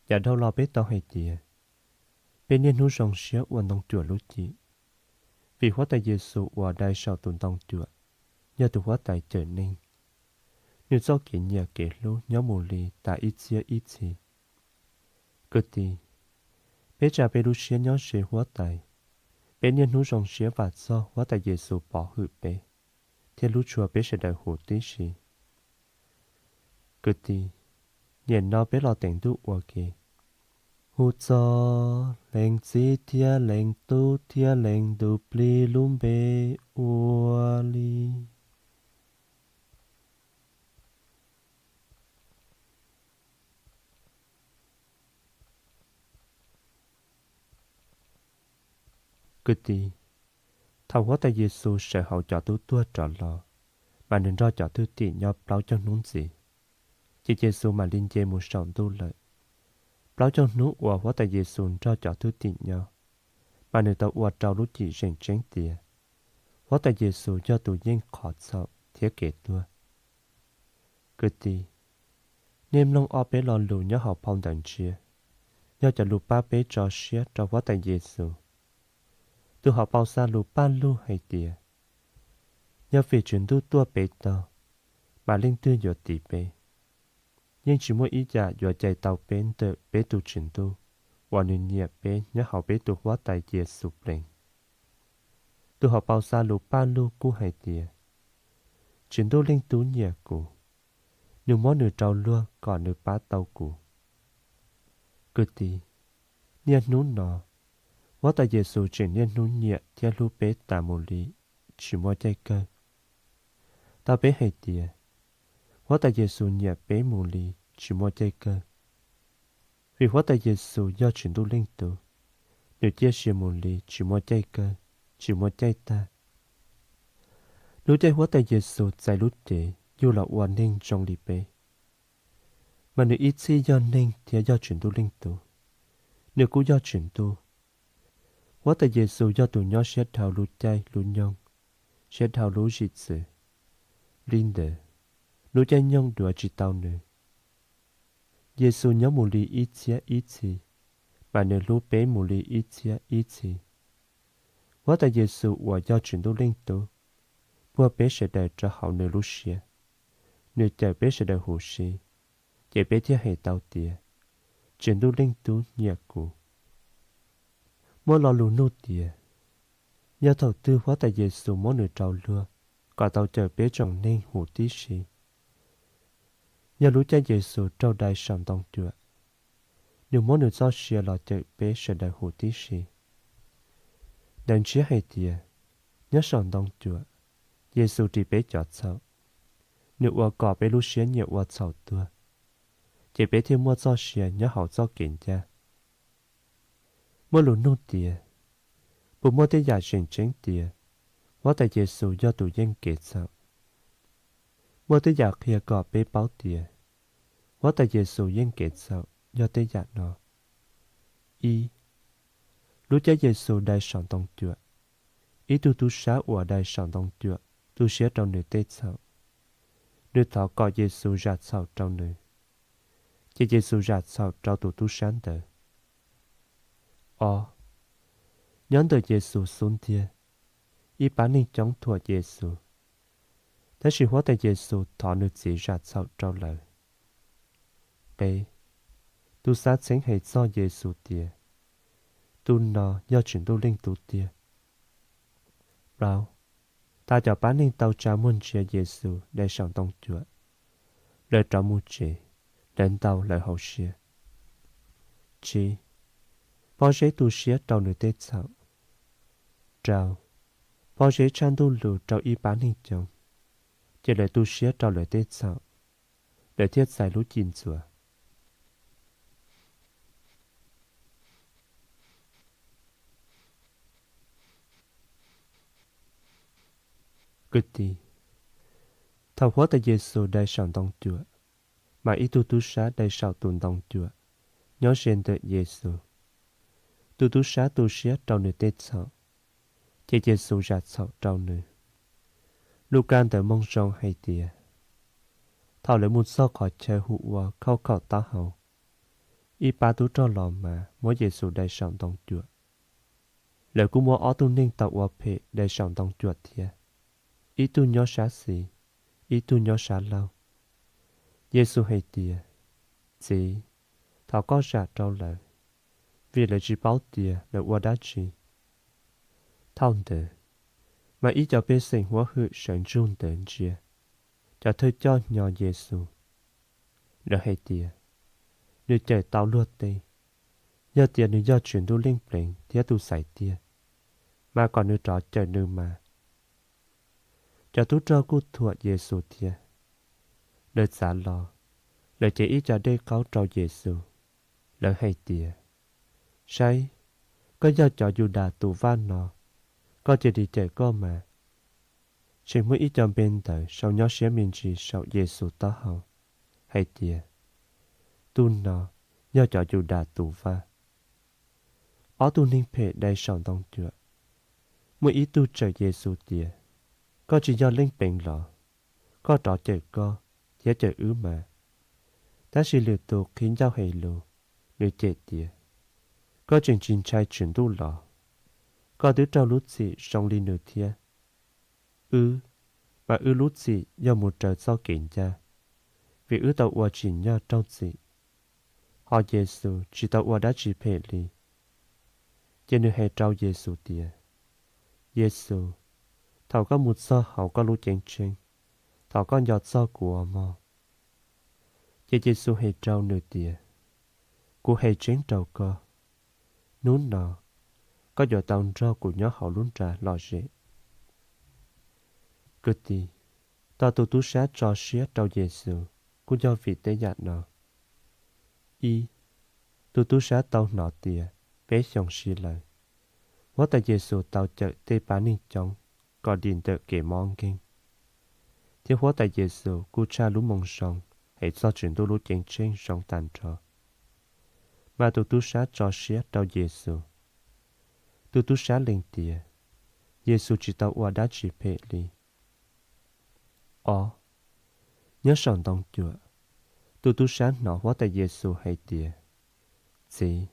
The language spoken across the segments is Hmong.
Yav dhau los peb tau hais tias, peb niaj hnub zoo siab ua Ntoo Cuam lub cim, vim Huab Tais Yes Xus uas dai saum tus Ntoo Cuam yog tus Huab Tais cawm neeg. Nws txoj kev nyiam kev hlub nyob mus li tas ib txhiab ib txhis. Kwv tij, peb tsa peb lub siab nyob ze Huab Tais, peb niaj hnub zoo siab vam txog Huab Tais Yes Xus pov hwm peb thiab hlub tshua peb sawv daws huv tib si. Kwv tij, nyem no peb los teev Ntuj ua ke, hu txog Leej Txiv thiab Leej Tub thiab Leej Ntuj Plig lub npe ua li. Kwv tij, thaum Huab Tais Yes Xus sawv hauv cov tub tuag rov los, mas nws nrog cov thwj tim nyob plaub caug hnub ntxiv, ces Yes Xus mam li nce mus saum ntuj lawm. Plaub caug hnub uas Huab Tais Yes Xus nrog cov thwj tim nyob, mas nws tau ua rau lub cim zeem tseeb tias Huab Tais Yes Xus yog tus yeej qhov txhaum thiab kev tuag. Kwv tij, nej mloog ob peb lo lus nyob hauv phau Ntawv Ntshiab, yog cov lus pab peb tso siab rau Huab Tais Yes Xus. Tus hauv paus xa lus Paj Lug hais tias, yog vim Tswv Ntuj tuaj peb taug, mas leej twg yuav tiv peb? Yeej tsis muaj ib yam yuav cais tau peb ntawm peb tus Tswv Ntuj uas nws nyiam peb nyob hauv peb tus Huab Tais Yes Xus Pleev. Tus hauv paus xa lus Paj Lug kuj hais tias, Tswv Ntuj Leej Tub nyiam kuv, nws muab nws rau luag kom nws pab tau kuv. Kwv tij, niaj hnub no, Huab Tais Yes Xus tseem niaj hnub nyiam thiab hlub peb tas mus li tsis muaj caij kawg. Tau peb hais tias, Huab Tais Yes Xus nyiam peb mus li tsis muaj caij kawg, vim Huab Tais Yes Xus yog Tswv Ntuj Leej Tub, nws ciaj sia mus li tsis muaj caij kawg, tsis muaj caij tag. Lub caij Huab Tais Yes Xus txais lub cev yug los ua neeg zoo li peb, mas nws ib txhij yog neeg thiab yog Tswv Ntuj Leej Tub, nws kuj yog Tswv Ntuj. Huab Tais Yes Xus yog tus nyob siab dhau lub caij lub nyoog, siab dhau lub zim txwv. Li ntawd, lub caij nyoog duav tsis tau nws. Yes Xus nyob mus li ib txhiab ib txhis, mas nws hlub peb mus li ib txhiab ib txhis. Huab Tais Yes Xus uas yog Tswv Ntuj Leej Tub, puag peb sawv daws rau hauv nws lub siab, nws cawm peb sawv daws huv si, ces peb thiaj hais tau tias, Tswv Ntuj Leej Tub nyiam kuv. Muaj lo lus nug tias, yog thaum twg Huab Tais Yes Xus muab nws rau luag kom tau cawm peb tsoom neeg huv tib si? Yog lub caij Yes Xus raug dai saum ntoo cuam, nws muab nws txoj sia los cawm peb sawv daws huv tib si. Ntawv Ntshiab hais tias, nyob saum ntoo cuam, Yes Xus ris peb cov txhaum, nws ua kom peb lub siab nyiam ua txhaum tuag, ces peb thiaj muaj txoj sia nyob hauv txoj kev ncaj. Muaj lus nug tias, puas muaj tej yam zeem tseeb tias Huab Tais Yes Xus yog tus yeej kev txhaum? Muaj tej yam qhia kom peb paub tias Huab Tais Yes Xus yeej kev txhaum yog tej yam no: Ib, lub caij Yes Xus dai saum ntoo cuam, ib tug tub sab uas dai saum ntoo cuam tu siab rau nws tej txhaum. Nws thov kom Yes Xus zam txhaum rau nws, ces Yes Xus zam txhaum rau tus tub sab ntawd. Ob, nyob ntawm Yes Xus xub ntiag, ib pab neeg coob thuam Yes Xus, tab sis Huab Tais Yes Xus thov nws Txiv zam txhaum rau lawv. Qe, tub sab txheeb hais txog Yes Xus tias, tus no yog Tswv Ntuj Leej Tub tiag. Plaub, tas cov pab neeg tau tsa muag ntsia Yes Xus dai saum ntoo cuam, lawv rov mus tsev, lawv ntaus lawv hauv siab. Tsib, Pob Zeb tu siab rau nws tej txhaum. Rau, Pob Zeb tshaj Ntuj lus rau ib pab neeg coob, ces lawv tu siab rau lawv tej txhaum, lawv thiaj txais lub cim ntxuav. Kwv tij, thaum Huab Tais Yes Xus dai saum ntoo cuam, mas ib tug tub sab dai saum tus ntoo cuam nyob ze ntawm Yes Xus. Tus tub sab tu siab rau nws tej txhaum, ces Yes Xus zam txhaum rau nws. Lus Kas Ntawv Moo Zoo hais tias, thaum lawv mus txog qhov chaw hu ua Khauj Khaum Taub Hau, ib pab tub rog los mas muab Yexus dai saum ntoo cuam. Lawv kuj muab ob tug neeg tau ua phem dai saum ntoo cuam thiab, ib tug nyob sab xis, ib tug nyob sab laug. Yexus hais tias, Txiv, thov koj zam rau lawv, vim lawv tsis paub tias lawv ua dab tsi. Thaum ntawd, mas ib co pej xeem huab hwm sawv ntsug ntawd ntsia, cov thawj coj hnyo Yexus. Lawv hais tias, Nws cawm tau luag tej, yog tias nws yog Tswv Ntuj Leej Pleev thiab tus xaiv tiag, mas kom nws rov cawm nws mas. Cov tub rog kuj thuam Yexus thiab. Lawv txav los, lawv cev ib co dej qaub rau Yexus. Lawv hais tias, Saib, koj yog cov Yudas tus vaj no, koj cia li cawm koj mas. Tseem muaj ib co npe ntawv sau nyob siab me ntsis saum Yexus taub hau, hais tias, Tus no yog cov Yudas tus vaj. Ob tug neeg phem dai saum ntoo cuam, muaj ib tug tsawm Yexus tias, Koj tsis yog Leej Pleev los? Koj rov cawm koj thiab cawm wb mas. Tab sis lwm tus qhib ncauj hais lus, nws cem tias, Koj tseem tsis ntshai Tswv Ntuj los? Koj twb raug lub txim zoo li nws thiab. Wb, mas wb lub txim yog mus raws txoj kev ncaj, vim wb tau ua tsim nyog raug txim. Ho Yexus tsis tau ua dab tsi phem li. Ces nws hais rau Yexus tias, Yexus, thaum koj mus txog hauv koj lub ceeb tsheej, thov koj nco txog kuv os mog. Ces Yexus hais rau nws tias, Kuv hais tseeb rau koj, hnub no koj yuav tau nrog kuv nyob hauv lub nra lom zem. Kwv tij, tos tus tub sab tso siab rau Yexus kuj yog vim tej yam no. Ib, tus tub sab tau hnov tias peb xyoos sim lawm, Huab Tais Yexus tau cawm tej pab neeg coob kom dim ntawm kev mob nkeeg, thiab Huab Tais Yexus kuj tshaj lub Moo Zoo hais txog Tswv Ntuj lub Ceeb Tsheej zoo tag nrho. Mas tus tub sab tso siab rau Yexus. Tus tub sab lees tias Yexus tsis tau ua dab tsi phem li. Ob, nyob saum ntoo cuam, tus tub sab hnov Huab Tais Yexus hais tias, Txiv,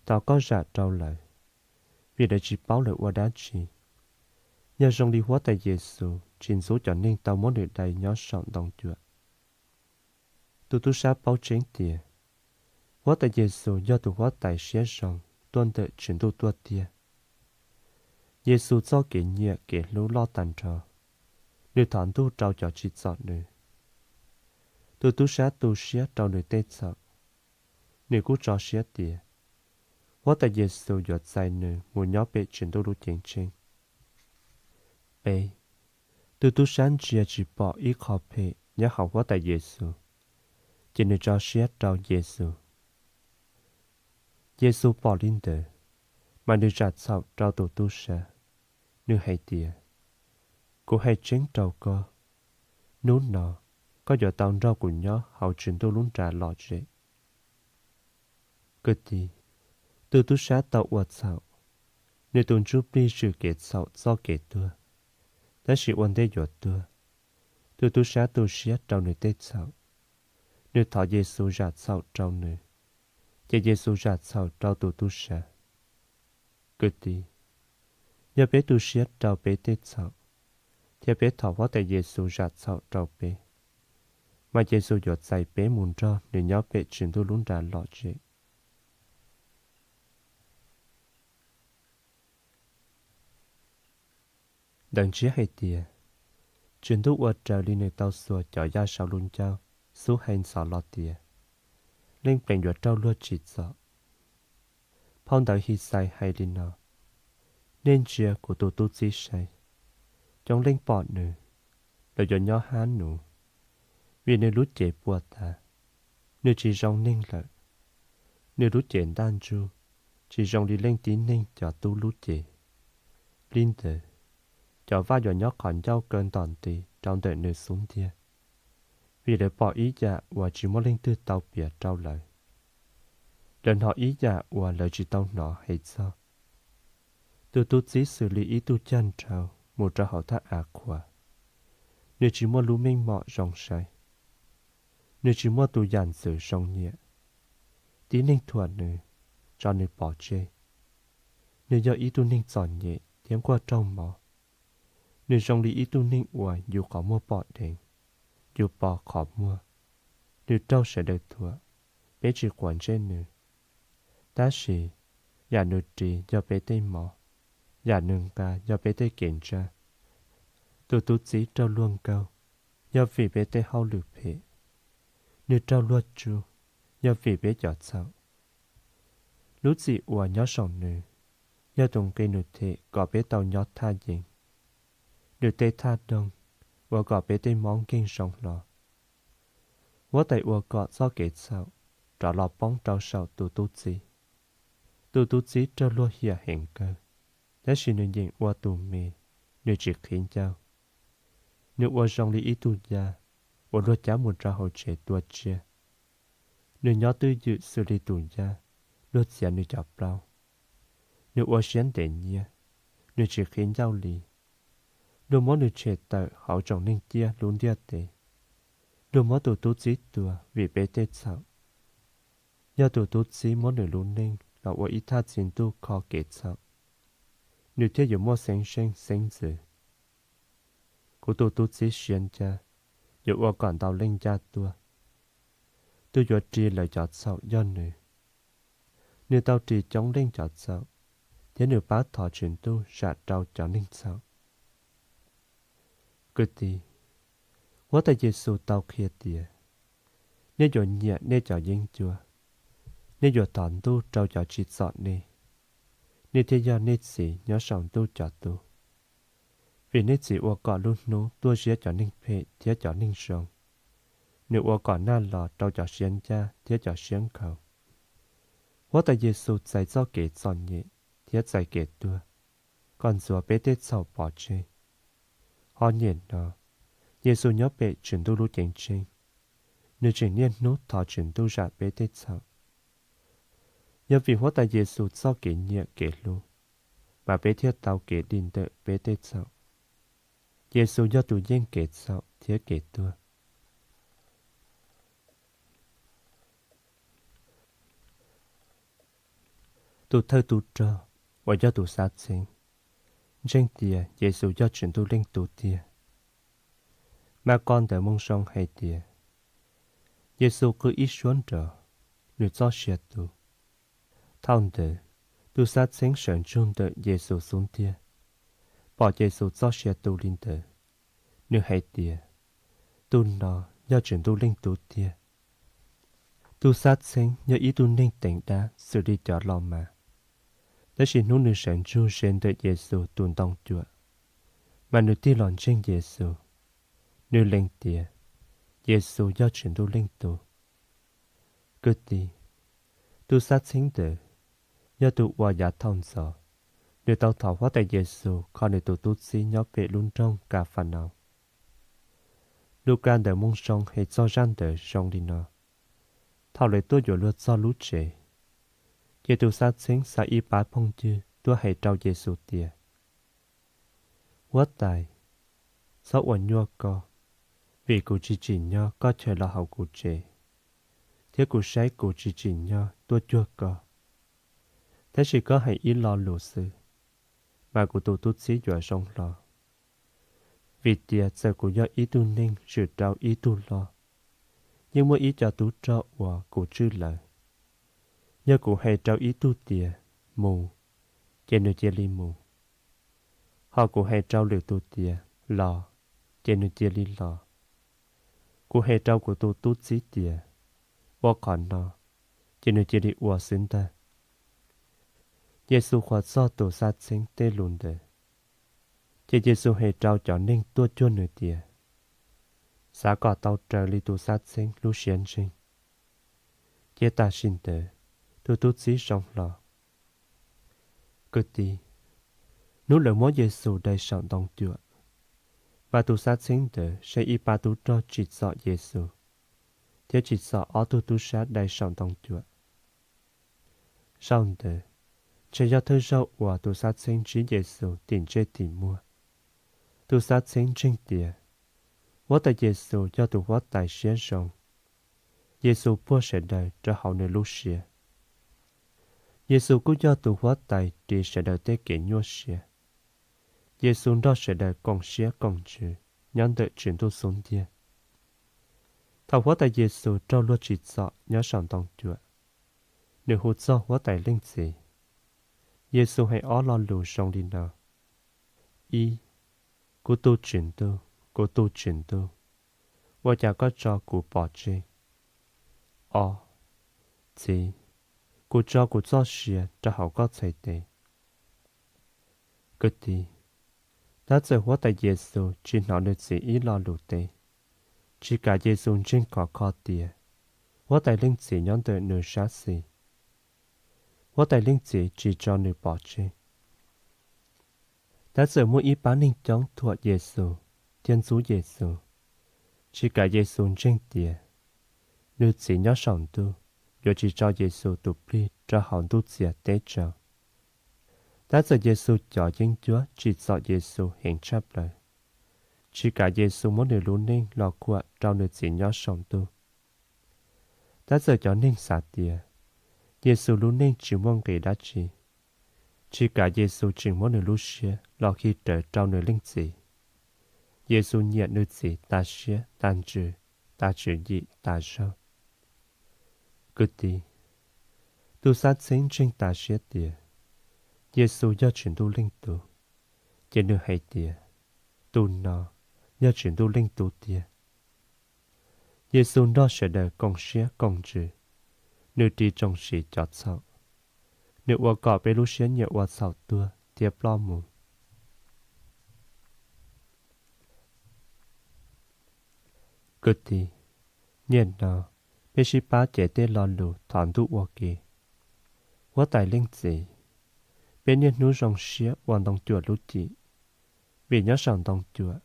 thov koj zam rau lawv, vim lawv tsis paub lawv ua dab tsi. Yog zoo li Huab Tais Yexus tsis ntxub cov neeg tau muab nws dai nyob saum ntoo cuam. Tus tub sab paub tseeb tias Huab Tais Yexus yog tus Huab Tais siab zoo tuaj ntawm Tswv Ntuj tuaj tiag. Yexus txoj kev nyiam kev hlub loj tag nrho, nws thov Ntuj rau cov tsim txom nws. Tus tub sab tu siab rau nws tej txhaum, nws kuj tso siab tias Huab Tais Yexus yuav txais nws mus nyob pem Tswv Ntuj lub Ceeb Tsheej. Peb, tus tub sab ntsia tsis pom ib qho phem nyob hauv Huab Tais Yexus, ces nws tso siab rau Yexus. Yexus pom li ntawd, mas nws zam txhaum rau tus tub sab. Nws hais tias, Kuv hais tseeb rau koj, hnub no koj yuav tau nrog kuv nyob hauv Tswv Ntuj lub nra lom zem. Kwv tij, tus tub sab tau ua txhaum, nws tus ntsuj plig zwm kev txhaum txoj kev tuag. Tab sis ua ntej yuav tuag, tus tub sab tu siab rau nws tej txhaum, nws thov Yexus zam txhaum rau nws, ces Yexus zam txhaum rau tus tub sab. Kwv tij, yog peb tu siab rau peb tej txhaum, thiab peb thov Huab Tais Yexus zam txhaum rau peb, mas Yexus yuav txais peb mus nrog nws nyob pem Tswv Ntuj lub nra lom zem. Ntawv ntsiab hais tias, Tswv Ntuj ua raws li nws tau xuas cov yaj saub lub ncauj xub hais ntxov los tias, Leej Pleev yuav raug luag tsim txom. Phau ntawv His Xais hais li no: Nej ntsia kuv tus tub txib saib, coob leej pom nws, lawv yuav nyob hab nuv, vim nws lub cev puas tas, nws tsis zoo neeg lawm. Nws lub cev ntaj ntsuj, tsis zoo li leej tib neeg cov tub lub cev. Li ntawd, cov vaj yuav nyob qhov ncauj kaw ntom nti rau ntawm nws xub ntiag, vim lawv pom ib yam uas tsis muaj leej twg tau piav rau lawv, lawv hnov ib yam uas lawv tsis tau hnov hais txog. Tus tub txib xws li ib tug cag nrhau mus rau hauv thaj av qhuav, nws tsis muaj lub meej mom zoo saib, nws tsis muaj tus yam ntxwv zoo nyiam, tib neeg thuam nws, tso nws pov tseg. Nws yog ib tug neeg txom nyem thiab nquag raug mov. Nws zoo li ib tug neeg uas yus qhov muag pom deev, yus pos qhov muag. Nws raug sawv daws thuam, peb tsis quav ntsej nws. Tab sis yam nws ris yog peb tej mov, yam nws nqa yog peb tej kev ntsaj. Tus tub txib raug luag nkaug, yog vim peb tej hauj lwm phem. Nws raug luag tsuj, yog vim peb cov txhaum. Lub txim uas nyob saum nws, yog tus nqi nws them kom peb tau nyob thaj yeeb. Nws tej thaj doog, ua kom peb tej mob nkeeg zoo hlo. Huab tais ua kom txoj kev txhaum rov los poob rau saum tus tub txib. Tus tub txib raug luag hiam heev kawg, tab sis nws yeem ua tus me, nws tsis qhib ncauj. Nws ua zoo li ib tug yaj uas luag cab mus rau hauv tsev tua tsiaj. Nws nyob twj ywm xws li tus yaj, luag txiav nws cov plaub. Nws ua siab ntev nyiab, nws tsis qhib ncauj li. Luag muab nws tshem tawm hauv tsoom neeg ciaj lub ntiaj teb. Luag muab tus tub txib tua vim peb tej txhaum. Yog tus tub txib muab nws lub neej los ua ib thaj txi ntuj kho kev txhaum, nws thiaj yuav muaj xeeb zeej xeeb ntxwv. Kuv tus tub txib siab ncaj, yuav ua kom ntau leej ncaj tuaj. Tus yuav ris lawv cov txhaum yog nws. Nws tau ris coob leej cov txhaum, thiab nws pab thov Tswv Ntuj zam rau cov neeg txhaum. Kwv tij, Huab tais Yexus tau qhia tias, nej yuav nyiam nej cov yeeb ncuab, nej yuav thov Ntuj rau cov tsim txom nej, nej thiaj yog nej Txiv nyob saum ntuj cov tub. Vim nej Txiv ua kom lub hnub tuaj ziab cov neeg phem thiab cov neeg zoo, nws ua kom nag los rau cov siab ncaj thiab cov siab nkhaus. Huab tais Yexus txais txoj kev txom nyem thiab txais kev tuag kom ntxuav peb tej txhaum pov tseg. Ho nyem no, Yexus nyob pem Tswv Ntuj lub Ceeb Tsheej, nws tseem niaj hnub thov Tswv Ntuj zam peb tej txhaum. Yog vim Huab tais Yexus txoj kev nyiam kev hlub, mas peb thiaj tau kev dim ntawm peb tej txhaum. Yexus yog tus yeej kev txhaum thiab kev tuag. Tus thawj tub rog uas yog tus xav txheeb ntseeg tias Yexus yog Tswv Ntuj Leej Tub tiag. Markos ntawv Moo Zoo hais tias, Yexus qw ib suab nrov, nws txoj sia tu. Thaum ntawd, tus xav txheeb sawv ntsug ntawm Yexus xub ntiag, pom Yexus txoj sia tu li ntawd, nws hais tias, Tus no yog Tswv Ntuj Leej Tub tiag. Tus xav txheeb yog ib tug neeg teev dab xws li cov Los Mas, tab sis hnub nws sawv ntsug ze ntawm Yexus tus ntoo cuam, mas nws tig los ntseeg Yexus. Nws lees tias Yexus yog Tswv Ntuj Leej Tub. Kwv tij, tus xav txheeb ntawd yog tus uas yav thaum ntxov nws tau thov Huab tais Yexus kho nws tus tub txib nyob pem lub nroog Kas Fas Naus. Lukas ntawv Moo Zoo hais txog zaj ntawd zoo li no: Thaum lawv tuaj yuav luag txog lub tsev, ces tus xav txheeb xa ib pab phooj ywg tuaj hais rau Yexus tias, Huab tais, txhob ua nyuaj koj, vim kuv tsis tsim nyog koj chaws los hauv kuv tsev, thiab kuv saib kuv tsis tsim nyog tuaj cuag koj. Tab sis koj hais ib lo lus xwb, mas kuv tus tub txib yuav zoo hlo. Vim tias txawm kuv yog ib tug neeg zwm rau ib tug loj, yeej muaj ib co tub rog uas kuv tswj lawv. Yog kuv hais rau ib tug tias, Mus, ces nws cia li mus. Ho kuv hais rau lwm tus tias, Los, ces nws cia li los. Kuv hais rau kuv tus tub txib tias, Ua qhov no, ces nws cia li ua xwb ntag. Yexus qhuas txog tus xav txheeb tej lus ntawd, ces Yexus hais rau cov neeg tuaj cuag nws tias, Xav kom tau raws li tus xav txheeb lub siab ntseeg. Ces tam sim ntawd, tus tub txib zoo hlo. Kwv tij, hnub lawv muab Yexus dai saum ntoo cuam, mas tus xav txheeb ntawd saib ib pab tub rog tsim txom Yexus, thiab tsim txom ob tug tub sab dai saum ntoo cuam. Zaum ntawd, ntshe yog thawj zaug uas tus xav txheeb ntsib Yexus tim ntsej tim muag. Tus xav txheeb ntseeg tias Huab tais Yexus yog tus Huab tais siab zoo. Yexus puag sawv daws rau hauv nws lub siab. Yexus kuj yog tus huab tais ris sawv daws tej kev nyuaj siab. Yexus nrog sawv daws koom siab koom ntsws nyob ntawm Tswv Ntuj xub ntiag. Thaum Huab Tais Yexus raug luag tsim txom nyob saum ntoo cuam, nws hu txog Huab Tais Leej Txiv. Yexus hais ob lo lus zoo li no: Ib, kuv tus Tswv Ntuj, kuv tus Tswv Ntuj, ua cas koj tso kuv pov tseg? Ob, Txiv, kuv tso kuv txoj sia rau hauv koj txhais tes. Kwv tij, tab txawm Huab Tais Yexus tsis hnov nws Txiv ib lo lus teb, tsis kav Yexus ntseeg khov kho tias Huab Tais Leej Txiv nyob ntawm nws sab xis. Huab Tais Leej Txiv tsis tso nws pov tseg. Tab txawm muaj ib pab neeg coob thuam Yexus thiab ntxub Yexus, tsis kav Yexus ntseeg tias nws Txiv nyob saum ntuj yuav tsis tso Yexus tus plig rau hauv ntuj txias teb tsaus. Tab txawm Yexus cov yeeb ncuab tsim txom Yexus heev tshaj plaws, tsis kav Yexus muab nws lub neej los khuam rau nws Txiv nyob saum ntuj. Tab txawm cov neeg xav tias Yexus lub neej tsis muaj nqis dab tsi, tsis kav Yexus tseem muab nws lub siab los khi rawv rau nws Leej Txiv. Yexus nyiam nws Txiv tas siab tas ntsws, tas tswv yim tas zog. Kwv tij, tus xav txheeb ntseeg tas siab tias Yexus yog Tswv Ntuj Leej Tub, ces nws hais tias tus no yog Tswv Ntuj Leej Tub tiag. Yexus nrog sawv daws koom siab koom ntsws, nws ris tsoom sid cov txhaum, nws ua kom peb lub siab nyiam ua txhaum tuag thiab ploj mus. Kwv tij, niaj no peb sib pab cev tej lo lus thov Ntuj ua ke. Huab Tais Leej Txiv, peb niaj hnub zoo siab ua ntoo cuam lub cim, vim nyob saum ntoo cuam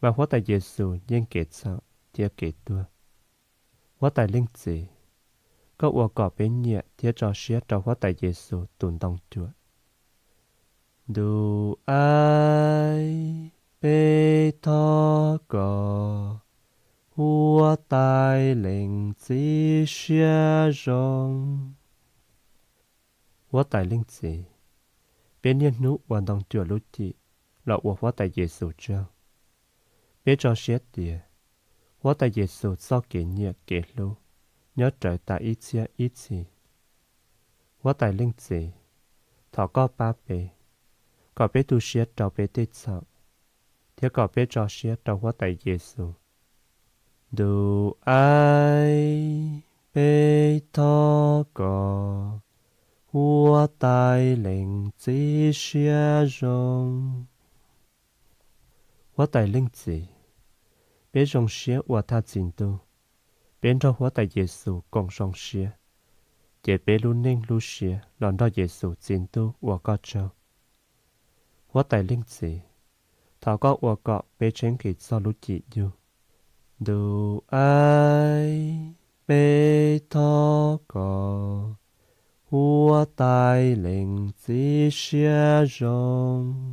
mas Huab Tais Yexus yeej kev txhaum thiab kev tuag. Huab Tais Leej Txiv, koj ua kom peb nyiam thiab tso siab rau Huab Tais Yexus tus ntoo cuam. Ntuj aib, peb thov koj, Huab Tais Leej Txiv siab zoo. Huab Tais Leej Txiv, peb niaj hnub ua ntoo cuam lub cim los ua Huab Tais Yexus tsaug. Peb tso siab tias Huab Tais Yexus txoj kev nyiam kev hlub nyob rawv tas ib txhiab ib txhis. Huab Tais Leej Txiv, thov koj pab peb, kom peb tu siab rau peb tej txhaum, thiab kom peb tso siab rau Huab Tais Yexus. Ntuj aib, peb thov koj, Huab Tais Leej Txiv siab zoo. Huab Tais Leej Txiv, peb zoo siab ua Thaj Txi Ntuj, peb nrog Huab Tais Yexus koom zoo siab, ces peb lub neej lub siab los nrog Yexus txi ntuj ua koj tsaug. Huab Tais Leej Txiv, thov koj ua kom peb tsheb nqis txog lub cim yug. Ntuj aib, peb thov koj, Huab Tais Leej Txiv siab zoo.